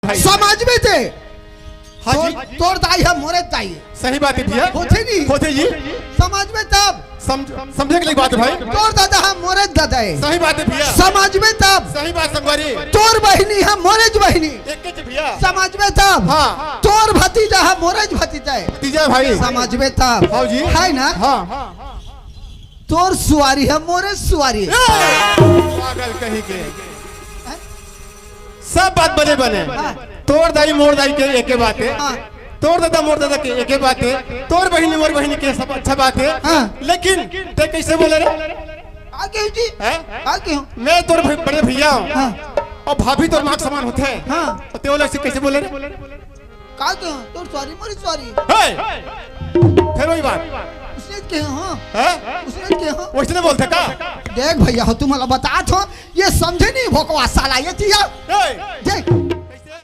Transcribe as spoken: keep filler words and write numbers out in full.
भाई। समझ में ते। हाँ तोर, जी। तोर दाई ह मोरे दाई। सही बात है भैया। होथे नहीं? होथे जी। समझ में तब। समझ, समझे के लिए बात है भाई। तोर दादा ह मोरे दादा है। सही बात है भैया। समझ में तब। सही बात संगवारी। तोर बहिनी ह मोरे ज बहिनी। एक के भैया। समझ में तब। हाँ। तोर भतीजा ह मोरे ज भतीजा है। भतीजा भाई। समझ में तब। हाँ जी। है ना? हाँ। तोर सुवारी ह मोरे सुवारी। ए! पागल कहीं के। सब बात बने बने। हाँ। तोर दाई मोर दाई के एके बात है। हाँ। तोर दादा मोर दादा के एके बात है। तोर बहिनी मोर बहिनी के सब अच्छा बात है। हाँ। लेकिन ते कैसे बोले रे? का केहूँ जी? हैं? का केहूँ? मैं तोर भाई, बड़े भैया हूँ। हाँ। और भाभी तोर माँ के समान होथे। हाँ। और ते ओला से कैसे बोले रे? का केहूँ? तोर सुवारी मोरी सुवारी। हे! फिर वही बात। उसने केहूँ, हाँ। हैं? उसने केहूँ। वैसने बोलथे का? देख भैया हो, तुम वाला बतात हो, ये समझे नहीं भोकवा साला, ये जिया। ए! जे,